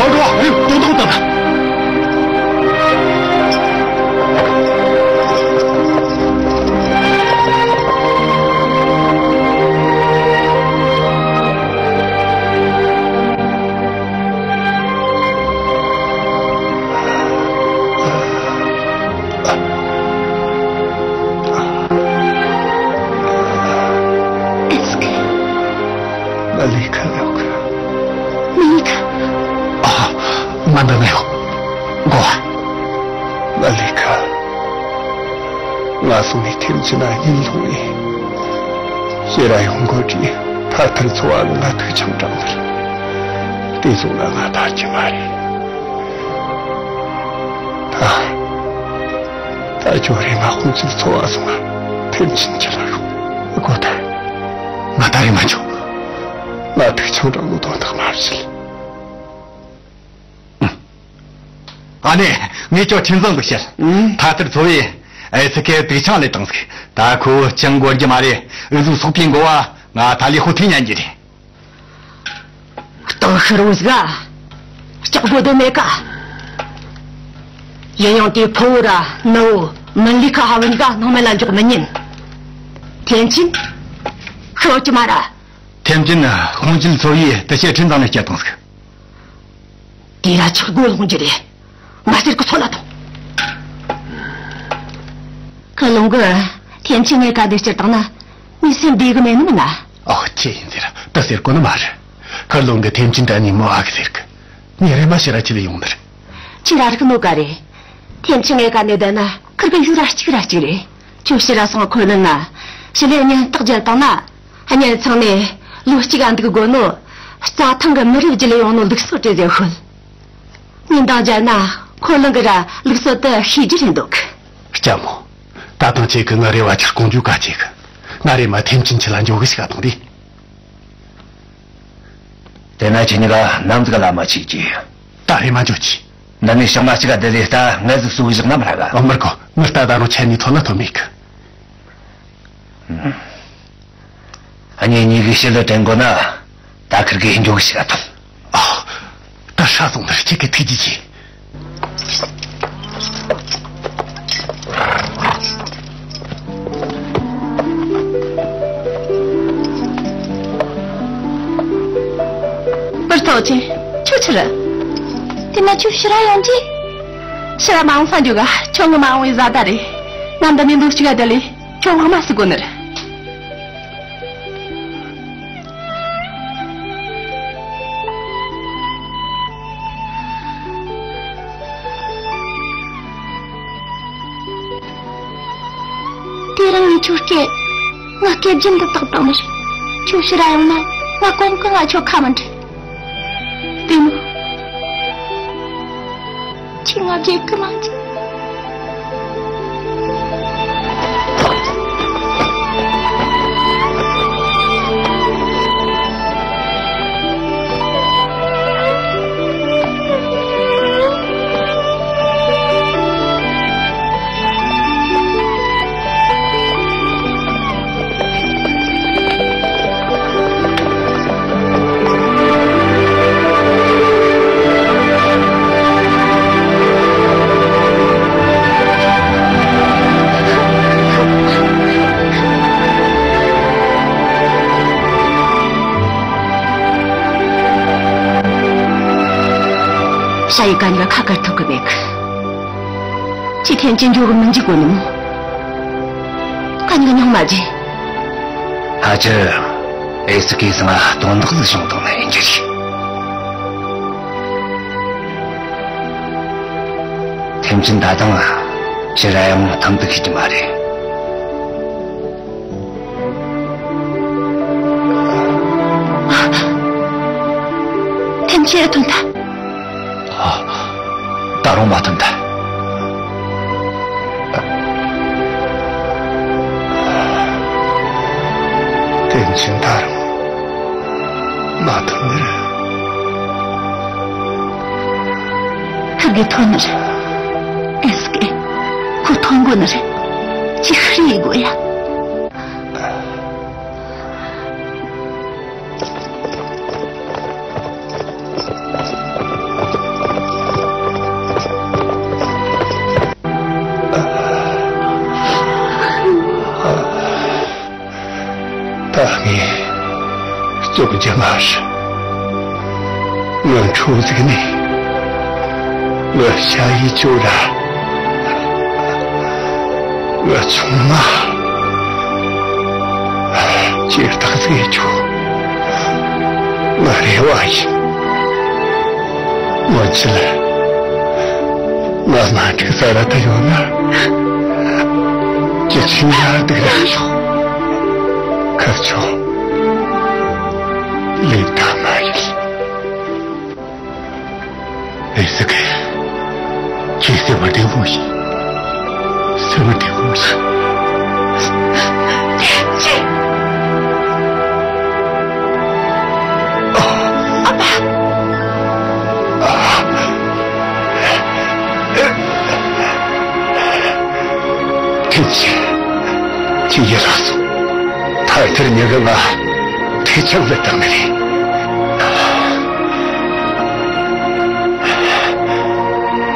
ཨ་འགྲོ་བ་རེད། དོན་དག་ད། ཨེ་སི་ཀེ། མ་ལི་ཁ་ཡོད་གི། མ་ལི་ཁ། ཨ། ང་འདི་ན་ཡོད། འགོ་བ། མ་ལི་ཁ། ང་སོང་ནས་ཐེམ་ཆེན་ན་ཡིན་ལྷུང་ཡིན། ཕྱིར་ར་ཡོང་དགོས་དུས་ཐ་ཐར་ཚོ་བ་ལ་ང་ཐུག་ཆང་དྲངས་ནས། དེ་སོང་ན་ང་ཐར་གྱི་མ་རེད། ད། ད་ཁྱོད་རེ་ང་ཁོང་ཚོའི་འཚོ་བ་བཟུང་ང་ཐེམ་ཆེན་ཁྱེད་ལ་རོགས་དགོས་ད། ང་ད་རེ་མ་འཇོག་ང་ཐུག་ཆང་དྲངས་ནོ་དོན་དག་མ་བྱེད། ཨ་ནེ། ངས་ཁྱོད་ཁྲིམས་བཟང་འདུག་བཤད། ཨང་། ཐ་ཐར་ཚོ་བས་ཨེ་སི་ཀེ་དུག་ཆང་ལས་བཏང་ཟིག་ད་ཁོ་ཅང་འགོར་རྒྱུ་མ་རེད། འུ་ཟོའི་སོག་པོའི་འགོ་བ་ང་ཐ་ལི་ཧོ་ཐི་ཉན་རྒྱུ་རེད། གཏོང་ཤི་རུ་ཟིག་ཨ། སྐྲག་དགོས་དོན་མེད་ཀ། ཡིན་ཡང་དེའི་ཕུ་བོ་ར་ནུ་བོ་མིན་ལི་ཁ་ཧ་བུན་ག་སྣང་མེད་ལ་འཇོག་མི་ཉན། ཐེན་ཆིན། ཤོད་ཀྱི་མ་ར། ཐེན་ཅིན་ཧོང་ཅིན་ཚོ་ཡིས་དུ་ཤེད་ཁྲིན་ཚང་ནས་སྐྱེལ་བཏང་ཟིག་དེ་ར་ཆག་སྒོ་ལྷུང་རྒྱུ་རེད། མ་ཟེར་གི་ཚོ་ལ་ཐོངས། ཁ་ལོང་གི་ཐེན་ཆིན་ངའི་ཀ་འདི་སྤྱིར་བཏང་ན་མི་སེམས་བདེ་གི་མེད་ནི་མིན་ན། ཨོ་ཁྱེད་ཡིན་ཟེར་དུ་ཟེར་གོ་ནི་མ་རེད། ཁ་ལོང་གི་ཐེན་ཆིན་དྲ་ནི་མོ་ཨ་གི་ཟེར་གི་ངས་རེ་མ་ཤེས་ར་ཁྱེད་ལ་ཡོང་ནི་རེད། ཁྱེད་ར་རིག་ནོ་ག་རེད། ཐེན་ཆིན་ངའི་ཀ་ནས་བསྡད་ན་ཁིར་གི་ཡུ་ར་གཅིག་ར་གཅིག་རེད། ཁྱོད་ཕྱིར་ར་སོང་ཁོ་ནི་ན་ཞི་ལས་ཉན་རྟགས་བརྒྱབ་བཏང་ན། གཉེན་ཚང་ནས་ལོ་གཅིག་ཨ་འདུག་དགོས་ནོ། རྩྭ་ཐང་གི་མི་རབས་བརྒྱུད་ལས་ཡོང་ནོ་ལུགས་སྲོལ་བྲིས་ཟེར་ཤོད། ཉིན་དང་མཇལ་ན་ཁོ་ལང་གི་ར་ལུགས་སྲོལ་དུ་ཤེས་རྒྱུ་རེད་འདུག་ལྕམ་མོ། ད་ཐེངས་ཁྱེད་ཀྱི་ང་རེ་བ་ཆར་ཀོང་ཇུ་ག་ཅིག་ང་རེ་མ་ཐེམ་ཆིན་ཆི་ལ་འཇོག་གི་ཞིག་ག་དང་རེད། དེ་ན་ཁྱེད་གཉིས་ཀ་ནམ་ཟིག་ལ་མ་ཆིག་ཅིག་ད་རེ་མ་འཇོག་ཅིག་འདི་ནས་ཞག་མ་གཅིག་ག་བསྡད་ལས་ད་ངལ་ཟིག་གསོ་གི་བཞག་ན་མི་ར་ག་ཨ་མར་གོ། ངི་ལྟ་ད་རུང་ཆད་ནས་ཐོན་ན་ཐོན་མེད་གི། ཨ་ནི་གཉིས་གི་ཞི་ལི་དྲན་དགོ་ན། ད་ཁིར་གི་འགྱོ་གི་ཞིག་ག་ཐོན། ཨ། ད་ཧྲ་སོང་ནི་ཁྱེད་ཀྱི་ཐུགས་རྗེ་ཆེ། པུར་ཐོག་ཅན། ཁྱོད་ཆི་རེད། དེ་ན་ཁྱོད་ཕྱིར་ར་ཡོང་རྒྱུ། ཕྱིར་ར་མ་འོང་ས་འགྱོ་ག་ཁྱོད་ངི་མ་འོང་བའི་བཟའ་ཟླ་རེད། ང་འདི་ནས་འདུག་ཅིག་ག་བསྡད་ལས། ཁྱོད་ལྷག་མ་སུ་དགོ་ནི་རེད། དེ་རིང་ངས་ཁྱོད་སྐད། ང་སྐད་རྒྱུན་དུ་བཏགས་བཏང་ནི་རེད། ཁྱོད་ཕྱིར་ར་ཡོང་ན་ང་གོང་གི་ང་ཁྱོད་ཁ་མི་འབྲལ། དེ་ནི། ཁྱེད་ང་བརྗེད་གི་མ་བྱེད། ཞ་ཡི་ག་ཉི་ག་ཁ་དཀར་ཐུབ་གི་མེད་གི། ཅི་ཐེན་ཅི་འཇོག་གི་མི་འཇིག་གོ་ནི་མོ། ག་ཉི་ག་ཉང་མ་ཇི། ཕ་ཅི། ཨེ་སི་ཀེ་སང་ང་དོན་དག་ཟིག་བྱུང་དང་ན་ཡིན་གྱི་རེད། ཐེམ་ཆེན་ད་དང་ཕྱིར་ར་ཡང་ཐང་དུ་ཤེས་ཀྱི་མ་རེད། ཐེམ་ཆེན་ཐོན་ཐལ། ད་རུང་མ་ཐོན་ཐལ། ཐེམ་ཆེན་ད་རུང་མ་ཐོན་ནི་རེད། ཧ་གི་ཐོན་ནི་རེད། ཨེ་སི་ཀེ། ཁོ་ཐོན་དགོ་ནི་རེད། ཅི་ཧྲི་ཡི་དགོ་ཡ། ད་ངས་རྩོམ་རྒྱུ་མ་རེད། ང་འཕྲོ་ཟིག་ནས་ང་ཤ་ཡི་ཅོ་ར། ང་ཚང་མ་ཇི་ལྟར་ཟེར་ཆོག་ང་རེ་བ་ཡིན། ང་ཚོ་ལ་ང་མ་འགྲིག་ས་ར་ད་ཡོད་ན། ཅི་ཕྱིན་ཡར་འདུག་ར་ཤོག་ཁ་ཆོག་ལས་ད་མ་ཡིན། ཨེ་སི་ཀེ། ཁྱེད་སེམས་པ་བདེ་མོ་བྱོས། སེམས་པ་བདེ་མོ་བྱོས། ཨ་ཕ། ཐེངས་ཁྱེད་ཡིད་ལ་སོང་། ཐར་ཐར་ཉི་གི་ང་ཐེ་ཆང་ལ་བཏང་ནི་རེད།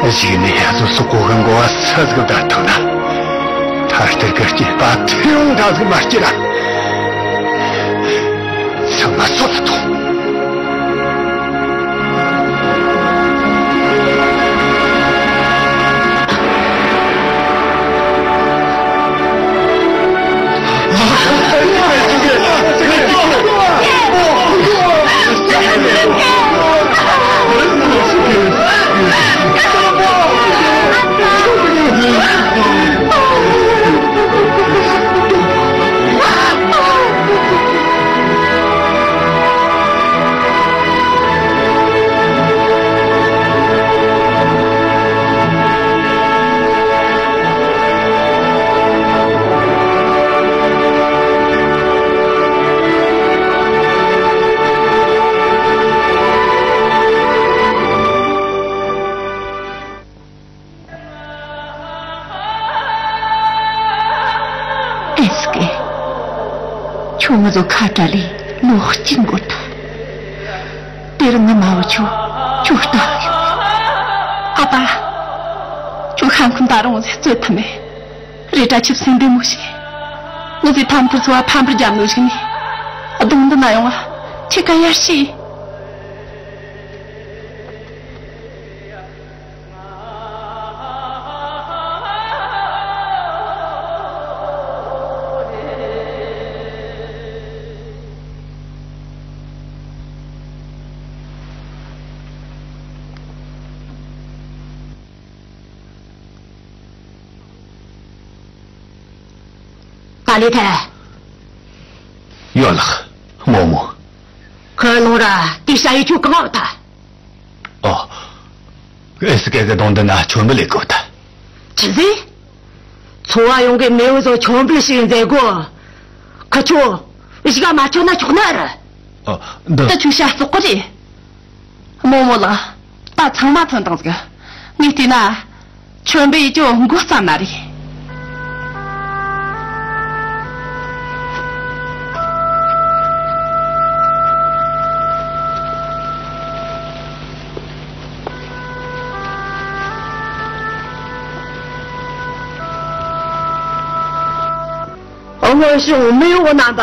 གཞིགས་ནས་ཡ་ཟོ་སོ་གོ་གི་མགོ་བ་ས་ཟིག་བརྡར་བཏང་ན། ཐར་ཐར་གི་སྐྱེས་པ་ཐེའུ་འདྲ་ཟིག་མ་སྐྱེས་ལ། ཚང་མ་སོད་ལ་ཐོངས། ཁྱོད་ང་ཚོ་ཁ་བྲལ་ལས་ལོ་གཅིག་འགོར་ཐལ། དེར་ངའི་མ་བུ་ཁྱོད་ཁྱོད་ལྟ་ཡོད། ཨ་ཕ། ཁྱོད་ཤ་འཁོན་ད་རུང་ཟེར་རྩོད་ཐུབ་མེད། རེ་བཀྲ་ཆིབས་སེམས་པའི་མོ་ཞིག་ང་ཚོའི་ཐམ་ཐུར་འཚོ་བ་ཕམ་པར་རྒྱབ་ནོ་ཞིག་ནི། གདོང་འདི་ན་ཡོང་བ་ཁྱེད་ཀ་ཡར་ཤི། ད་ལི་ཐལ། ཡོད་ལགས། རྨོ་མོ། ཁོ་ལོང་ར་དེ་ཤ་ཡི་ཆུ་གང་བ་ཐལ། ཨོ། ཨེ་སི་ཀེ་གི་གདོང་འདི་ན་མཆོད་འབུལ་ལས་དགོས་ད། ཆི་ཟིག་འཚོ་བ་ཡོང་གི་མེའུ་ཟོ་མཆོད་འབུལ་ཞིག་མཛད་དགོས། ཁ་ཆོ་གཞིག་མ་ཆོད་ན་ཆོག་ན་ར། ཨ། འདི། ད་ཆུ་ཤ་བཙོག་གི་རེད། རྨོ་མོ་ལགས། ད་ཚང་མ་ཐོན་བཏང་ཟིག་ངས་བལྟས་ན། མཆོད་འབུལ་ཡི་ཅོ་འགོ་བརྩམས་ན་རེད། སྔོན་བྱུང་མེས་པོ་རྣམ་པ།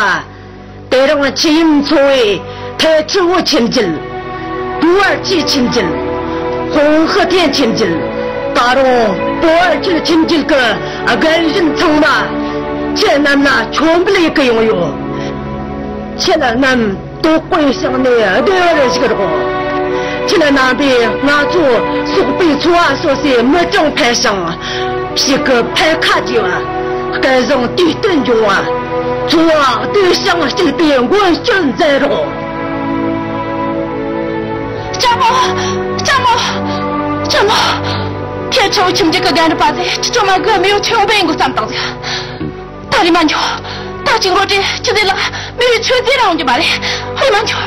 དེ་རིང་ཆུ་ཡུམ་མཚོ་བོའི་ཐའི་ཁྲི་བོ་ཁྱིམ་རྒྱུད། ཀྲུའུ་ཨར་ཆི་ཁྱིམ་རྒྱུད། ཧོང་ཧི་ཐེན་ཁྱིམ་རྒྱུད། ད་རུང་པོ་ཨར་ཁྱུ་ཁྱིམ་རྒྱུད་ཀྱི་རྒན་གཞོན་ཚང་མ། ཁྱེད་རྣམས་ལ་མཆོད་འབུལ་ཡི་གི་ཡོང་ཡོད། ཁྱེད་རྣམས་དོགས་པའི་ཞིང་ནས་བདེ་བར་བཞུགས་རོགས། ཁྱེད་རྣམ་པས་ང་ཚོ་སོག་པོའི་ཚོ་བ་སོ་སོའི་མི་གྲངས་འཕེལ་ཞིང་། ཕྱུགས་ཀྱི་འཕེལ་ཁ་རྒྱས་པ། སྐལ་བཟང་དུས་སྟོན་འབྱུང་བ། འཚོ་བ་བདེ་ཞིང་སྐྱིད་པའི་མགོན་སྐྱོབ་མཛད་རོགས། ལྕམ་མོ། ལྕམ་མོ། ལྕམ་མོ། ཁྱེད་ཆུ་བོ་ཁྱིམ་རྒྱུད་ཀྱི་རྒན་རབས་པ་དེ་ཁྱེད་ཆུང་མ་གི་མེའུ་ཆུང་པའི་འགོ་བརྩམས་བཏང་ཟིག་ད་རེམ་མ་འགྱོ། ད་ཅི་འགོ་དྲི་ཆི་ཟེར་ལགས་མེའུ་ཆུ་ཟེར་རང་འགྱོ་མ་རེད། རེམ་མ་འགྱོ།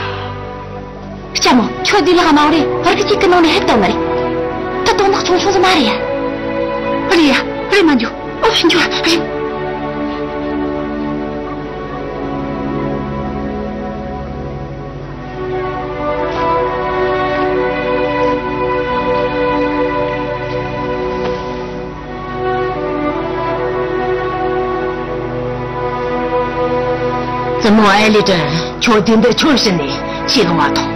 ལྕམ་མོ། ཁྱོད་འདི་ལ་ཧ་མ་རེད། བར་གི་གཅིག་གི་ནང་ནས་ཧེབ་བཏང་ནི་རེད། ད་དོན་དག་ཆུང་ཆུང་ཟིག་མ་རེད་ཡ། རེད་ཡ། རེད་མ་འགྱོ། ཨོ་འགྱོ་རེད། བཙུན་མོ་ཨེ་ལི་ཏྲ། ཁྱོད་དུས་འདིར་ཁྱོད་ཕྱིན་ནས་ཁྱེད་ལོང་བ་ཐོངས།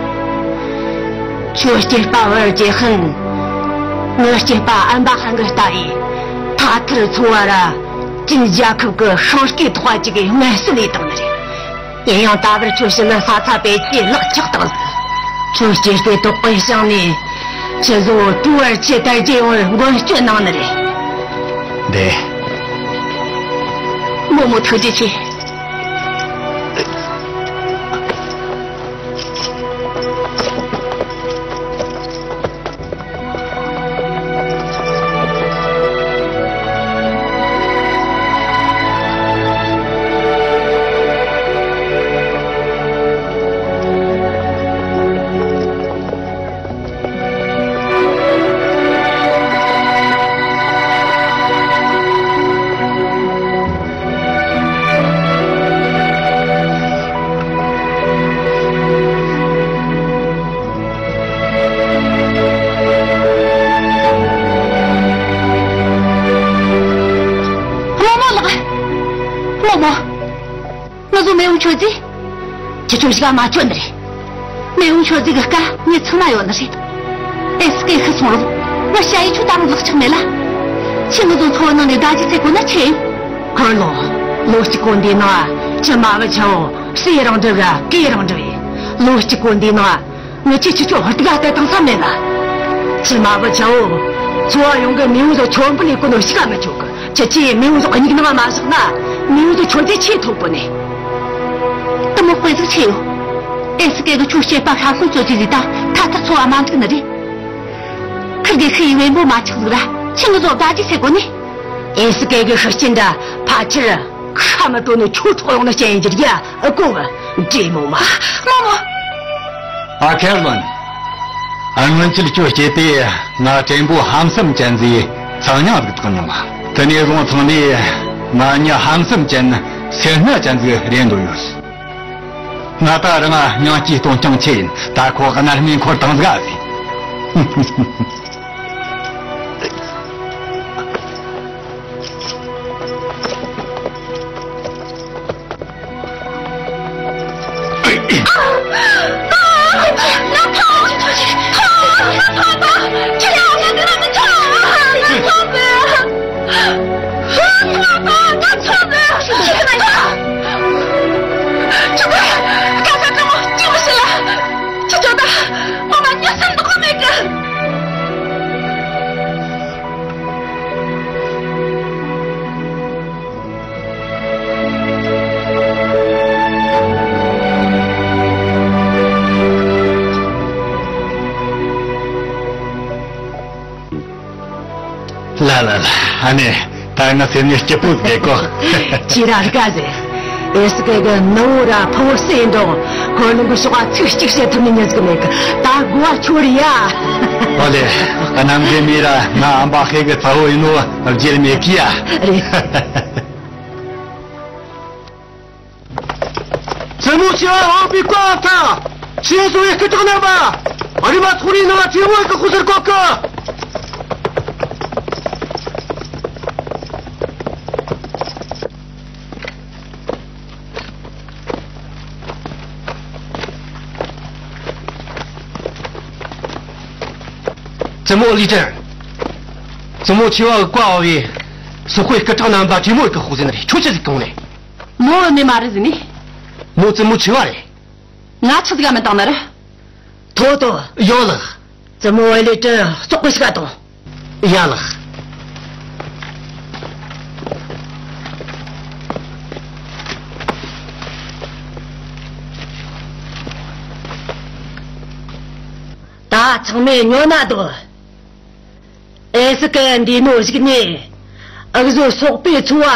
ཁྱོད་སྐྱེས་པ་བར་གྱི་ཧན། ངའི་སྐྱེས་པ་ཨན་པ་ཧན་གི་ལྟ་ཡི། ཐ་ཐར་ཚོ་བ་ར་ཅིན་རྒྱལ་ཁབ་ཀྱི་ཤིང་སྐེ་ཐོག་ཅིག་གི་ངལ་གསོ་ལས་བཏང་ནི་རེད། ཡིན་ཡང་ད་བར་ཁྱོད་ཕྱི་ལ་ས་ཚ་པེ་ཅི་ལག་ཆགས་བཏང་ཟིག་ཁྱོད་སྐྱེས་ཏེ་དོགས་པའི་ཞིང་ནས་ཁྱེད་ཚོ་ཀྲུའུ་ཨར་ཆི་དར་རྒྱས་ཡོང་བར་མགོན་སྐྱོབ་གནང་ནི་རེད། འདི། རྨོ་མོ་ཐུགས་རྗེ་ཆེ། རྨོ་མོ་ལགས། རྨོ་མོ། ང་ཚོ་མེའུ་མཆོད་རྫས། ཁྱེད་ཚོ་ཞིག་མ་མཆོད་ནི་རེད། མེའུ་མཆོད་རྫས་ཀྱི་སྐལ་ངས་ཚང་མ་ཡོད་ནི་རེད། ཨེ་སི་ཀེ་ཤི་སོང་རུང་ང་ཞ་ཡི་ཆུ་ད་རུང་ལག་ཆགས་མེད་ལ། ཁྱེད་ང་ཚོ་འཚོ་བ་ནང་ནས་བདག་གཅེས་བྱེད་དགོས་ན་ཆི་ཡིན། ཁོར་ལོ། ལོ་གཅིག་གོང་འདི་ནང་ཅི་མ་བུ་ཆ་བོ་སུའི་རང་འགྲུབ་ག་གའི་རང་འགྲུབ་ཡིན། ལོ་གཅིག་གོང་འདི་ནང་ངས་ཁྱེད་ཁྱེད་ཚོ་ཧུར་ཐག་ལྟ་དང་ས་མེད་ལ། ཅི་མ་བུ་ཆ་བོ། འཚོ་བ་ཡོང་གི་མེའུ་ཚོ་མཆོད་འབུལ་ལས་གོ་ནོ་ཞིག་ག་མི་ཆོག་གི། ཁྱེད་ཀྱིས་མེའུ་ཚོ་སྙིང་ནང་མ་བཞག་ན། མེའུ་ཚོ་མཆོད་རྫས་ཆེས་ཐོབ་གོ་ནི། དེ་མོ་དཔེ་ཟིག་ཆེ་ཡོད། ཨེ་སི་ཀེ་གི་ཆུ་སྐྱེས་པ་ཤ་སོང་ཚོ་ཅི་ཟིག་ད་ཐ་ཐར་འཚོ་བ་མ་འགྲིག་ནི་རེད། ཁིར་གེ་ཤི་ཡི་བེམ་པོ་མ་ཆགས་ཟིག་ར་ཁྱི་ངུ་ཚོ་བདག་གཅེས་བྱེད་གོ་ནི། ཨེ་སི་ཀེ་གི་ཤི་རྐྱེན་འདྲ་ཕ་ཆེར་ཁ་མི་དྲོ་ནི་ཆུ་འཕྲོག་ཡོང་ནི་རྐྱེན་ཡིན་གྱི་རྒྱ་ཨ་ཀོ་བ་འདྲེ་མོ་མ། རྨོ་མོ། ཨ་ཁེ་ལོན། ཨ་སྔོན་ཆད་ཁྱོད་སྐྱེས་ཏེ་ང་བྲན་པོ་ཧམ་སེམས་ཅན་ཟིག་ཚང་ཉང་ཟིག་བཏགས་མྱོང་ང་། དེ་ནས་བཟུང་ཚང་ནས་ང་མྱི་ཧམ་སེམས་ཅན་སེར་སྣ་ཅན་ཟིག་རེད་འདོད་ཡོད། ང་ད་རང་སྙིང་སྐྱིད་གཏོང་རྐྱང་ཆེ་ཡིན། ད་ཁོ་གནར་མའི་འཁོར་དང་ཟིག་ཟིག་ལ་ལ་ལ། ཨ་ནེ། ད་ང་སེམས་ནས་སྐྱིད་པོ་བསྡད་གོ། ཁྱེད་རང་དགའ་ཟེ། ཨེ་སི་ཀེ་གི་ནུ་བོ་ར་ཕུ་བོ་སུ་ཡིན་རུང་ཁོ་རང་གི་ཕྱོགས་ལ་ཚིག་གཅིག་བཤད་ཐུབ་ནི་ཉན་ཟིག་མེད་གི། ད་གོ་བ་ཁྱོད་རེད་ཡ། ཨོ་ལེ། གནམ་གི་མི་ར་ང་ཨམ་པ་ཧེ་གི་ཚ་བོ་ཡིན་ནོ་བརྗེད་མེད་གི་ཡ། རེད། བཙུན་མོ་ཆེ་བ་འོག་པའི་བཀའ་ཐ། ཆེ་བཟོ་བའི་སྐུ་དྲག་རྣམ་པ། རི་མ་ཐོ་རིའི་ནང་བྲིས་མོ་གི་ཁུ་སེར་ཀོ་ཀི། བཙུན་མོ་ལི་ཏྲན། བཙུན་མོ་ཆེ་བ་གི་བཀའ་ཨ་བའི་སོག་པོའི་སྐུ་དྲག་རྣམ་པ་བྲིས་མོ་གི་ཁུ་སེར་ནི་རེད། ཁྱོད་ཆི་ཟིག་གང་ནས། མོ་བུད་མེད་མ་རེད་ཟེར་ནི། མོ་བཙུན་མོ་ཆེ་བ་རེད། ང་ཆི་ཟིག་ག་མི་བཏང་ནི་རེད། ཐོ་ཐོ། ཡོད་ལགས། བཙུན་མོ་ཨེ་ལི་ཏྲི་ཙོག་གི་ཞིག་ག་དང་། ཡ་ལགས། ད་ཚང་མས་ཉོན་ན་འདུག་ཨེ་སི་ཀེ་འདི་མོ་ཞིག་ནས་འུ་ཟོ་སོག་པོའི་ཚོ་བ་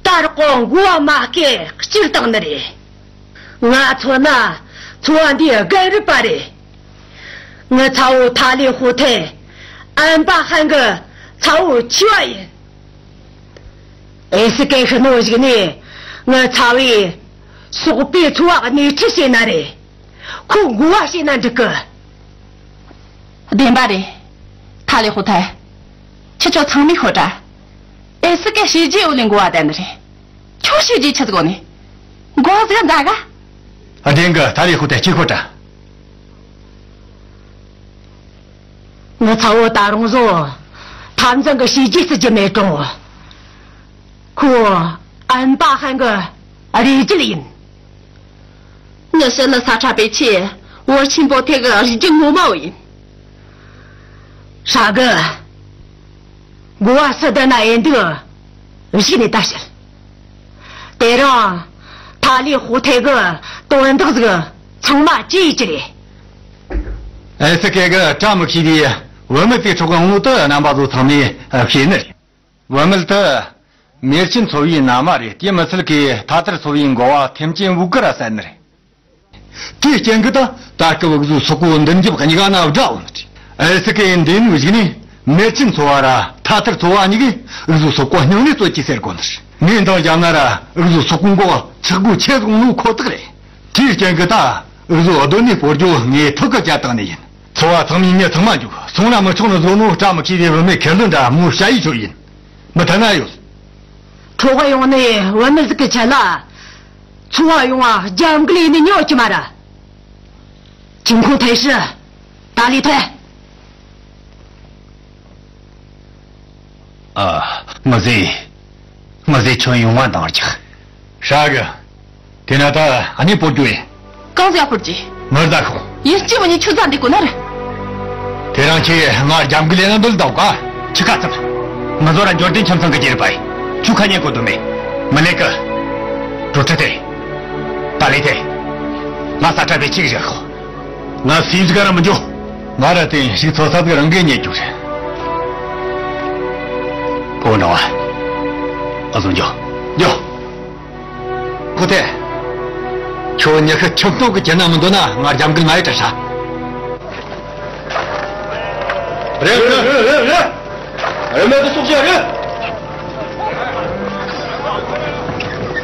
ད་རག་གོ་མགོ་བ་མ་སྐེ་སྐྱིར་བཏང་ནི་རེད། ང་མཚོན་ན་ཚོ་བ་འདི་རྒན་རབས་པ་རེད། ངི་ཚ་བོ་ཐ་ལི་ཧུ་ཐེ་ཨན་པ་ཧན་གི་ཚ་བོ་ཆེ་བ་ཡིན། ཨེ་སི་ཀེ་ཤི་ནོ་ཞིག་ནས་ངི་ཚ་བོས་སོག་པོའི་ཚོ་བ་སྣེ་ཁྲིད་བྱས་ན་རེད། ཁོ་མགོ་བ་བྱས་ན་འགྲིག་གི། བདེན་པ་རེད། ཐ་ལི་ཧུ་ཐེ། ཁྱེད་ཚོ་ཚང་མས་ཤོད་དྲ། ཨེ་སི་ཀེ་བྱས་རྗེས་འོ་ལེ་མགོ་བ་བསྡད་ནི་རེད། ཁྱོད་བྱས་རྗེས་ཆི་ཟིག་འོ་ནི། མགོ་བ་ཟིག་འདའ་ག་བདེན་གི། ཐ་ལི་ཧུ་ཐེ་ཁྱེད་ཤོད་དྲ། ངི་ཚ་བོ་ད་རུང་བཟོ་འཐབ་འཛིང་གི་བྱས་རྗེས་བརྩི་རྒྱུ་མེད་རུང་། ཁོ་ཨན་པ་ཧན་གི་རེ་རྒྱུད་ཡིན། ངི་ཤི་ནི་ས་ཁྲ་པེ་ཆེ་བོར་ཆེན་པོ་ཐེ་གི་རེ་རྒྱུད་ངོ་མ་བོ་ཡིན། ཧྲ་གི། མགོ་བ་སུ་བསྡད་ན་ཨེ་འདུག་གཞིགས་ནས་ད་བཤད། དེ་རིང་ཐ་ལི་ཧུ་ཐེ་གི་དོན་དག་ཟིག་ཚང་མ་ཅི་ཡིས་ཅི་རེད། ཨེ་སི་ཀེ་གི་བཀྲ་མི་ཤིས་པའི་བུད་མེད་དེ་ཕྲུ་གུ་ངོ་དུ་རྣམ་པ་ཚོ་ཚང་མས་ཤེས་ནི་རེད། བུད་མེད་དུ་མེར་ཆེན་ཚོ་བའི་མནའ་མ་རེད། དེ་མི་ཚད་ཀྱི་ཐ་ཐར་ཚོ་བའི་འགོ་བ་ཐེམ་ཅན་བུ་གུ་ར་ཟེར་ནི་རེད། དེའི་རྐྱེན་གྱིས་ད་ད་སྐབས་འུ་ཟོའི་སོག་པོ་མདུན་རྒྱབ་གཉིས་ཀ་ན་དགྲ་འོང་ནི་རེད། ཨེ་སི་ཀེ་ཡི་འདི་མོ་ཞིག་ནས་མེར་ཆེན་ཚོ་བ་ར་ཐ་ཐར་ཚོ་བ་གཉིས་ཀས་འུ་ཟོའི་སོག་པོ་སྙིང་ནས་གསོད་ཀྱི་ཟེར་གོ་ནི་རེད། ངས་འདང་བརྒྱབ་ན་ར་འུ་ཟོའི་སོག་པོའི་མགོ་ཆག་སྒོ་ཆེ་ཟིག་ནོ་ཁོ་ཐག་རེད། དེའི་རྐྱེན་གྱིས་ད་འུ་ཟོ་སྡོད་གནས་སྤོ་རྒྱུ་ངས་ཐག་གིས་བཅད་བཏང་ནི་ཡིན། ཚོ་བ་ཚང་མས་མྱི་ཚང་མ་འཇུག་སོང་ན་མི་ཆོག་ནི་བཟོ་ནོ་བཀྲ་མི་ཤིས་པའི་བུད་མེད་ཁེར་ལོ་འདྲ་མོ་ཞ་ཡི་ཆོ་ཡིན། མི་ཐ་ན་ཡོད། ཁྲོ་ག་ཡོང་ནས་བུད་མེད་ཟིག་གི་ཆེད་ལ། ཚོ་བ་ཡོང་བ་རྒྱབ་འགལ་ཡིན་ནི་ཉོ་ཀྱི་མ་ར། ཅིང་ཁུང་ཐའི་ཧྲི། ཏ་ལི་ཐའི། ཨ། ངོ་ཟེ། ངོ་ཟེ་ཁྱོད་ཡོང་བ་འདང་རྒྱག་ཧྲ་གི། དེ་ན་ད་ཨ་ནི་སྤོ་རྒྱུ་ཡིན། གང་ཟེ་སྤོ་རྒྱུ། ངར་ཟ་ཁོ། ཡིན་གཅིག་མིན་གཉིས་ཁྱོད་ཟ་འདི་གོ་ན་ར། དེ་རང་ཁྱེད་ང་རྒྱབ་འགལ་ལས་ན་འདུལ་འདུག་ག་ཁྱི་ཁ་ཚབ། ང་ཚོ་ར་འབྱོར་ལྡན་ཁྱིམ་ཚང་གི་རྒྱུད་རེད་པ། ཁྱོད་ཁ་ཉན་གོ་དུ་མེད། མི་ལེགས་གི། གྲུབ་ཁྲི་དེ། ཏ་ལི་དེ། ང་ས་ཁྲ་བའི་ཆིག་བཞག་ཁོ། ང་སིབ་ཟིག་ར་མི་འཇོག་ང་ར་དེ་ཞིག་ཚོ་ས་ཟིག་རང་གིས་ཉེ་རྒྱུ་རེད། ཕོ་ནོ་བ། ཨ་ཟོ་འཇོག་འཇོག་ཁོ་ཐེ། ཁྱོད་ཉི་ཤུ་ཁྱིམ་སྟོང་གི་ཁྱེར་ན་མི་འདོད་ན་ང་རྒྱབ་འགལ་མ་ཡི་དྲ་ཤ། རེད་རེད་རེད་རེད། རེད་མེད་དུ་སོག་ཤ་རེད།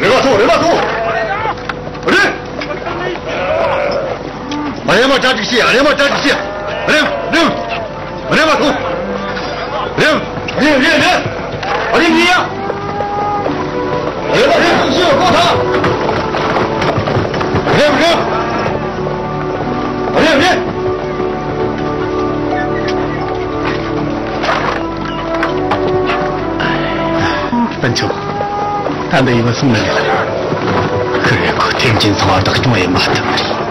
རེད་མ་ཐོ་རེད་མ་ཐོ། རེད། གྲ་སྒྲིག་བྱེད། རེམ་མ་གྲ་སྒྲིག་བྱེད། རེམ་རེམ། རེམ་མ་ཐོངས། རེམ། རེམ་རེམ་རེམ། ཨ་རེ་མི་ཡ། རེམ་མ་རེམ་ཤི་ཡོད་གོ་ཐལ། རེམ་རེམ། ཨ་རེ་རེམ། སྤུན་ཆུང་། ད་འདི་ཡིན་ན་སོང་ནི་རེད། ཁི་རེ་ཁོ་ཐེམ་ཅིན་ཚང་བར་བདག་སྐྱོང་ཡེ་མ་ཐུབ་ནི་རེད།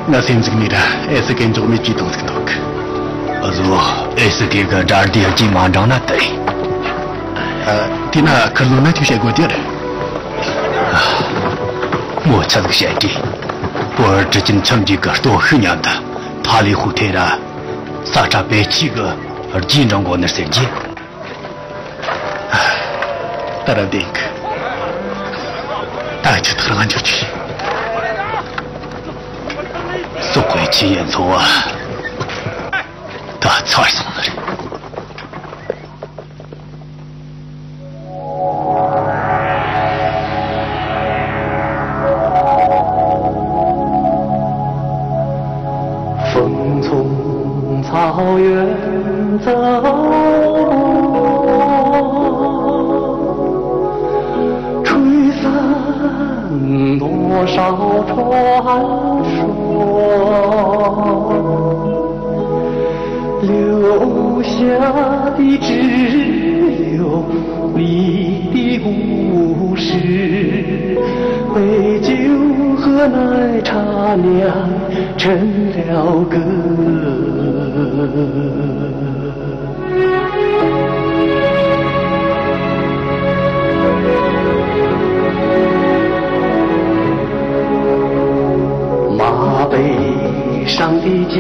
ང་སེམས་ཟིག་ནི་ར་ཨེ་སི་ཀེ་འཇོག་མེད་ཀྱི་དང་ཟིག་འདུག་ཨ་ཟོ། ཨེ་སི་ཀེ་གི་དགྲ་སྡེ་རྒྱུས་མ་འབྲང་ན་དེ། ཨ། དེ་ན་ཁི་ལོ་ན་ཅིག་བཤད་དགོས་དེ་རེད། མོ་ཆ་ཟིག་བཤད་དེ། བོད་གྲི་ཅན་ཁྱིམ་གྱི་གི་སྟོབས་ཤུགས་ཉམས་ད། ཐ་ལི་ཧུ་ཐེ་ར། ས་ཁྲ་པེ་ཆི་གི་རྒྱས་འབྲང་གོ་ནི་ཟེར་གྱི། ད་ར་བདེན་གི། ད་ཅི་ཐག་རང་འཇོག་ཅིག། སོག་པོའི་ཆི་ཡན་ཚོ་བ། ད་ཚར་སོང་ནི་རེད། 风从草原走过，吹散多少传说。 留下的只有你的故事，杯酒和奶茶酿成了歌。马背上的家。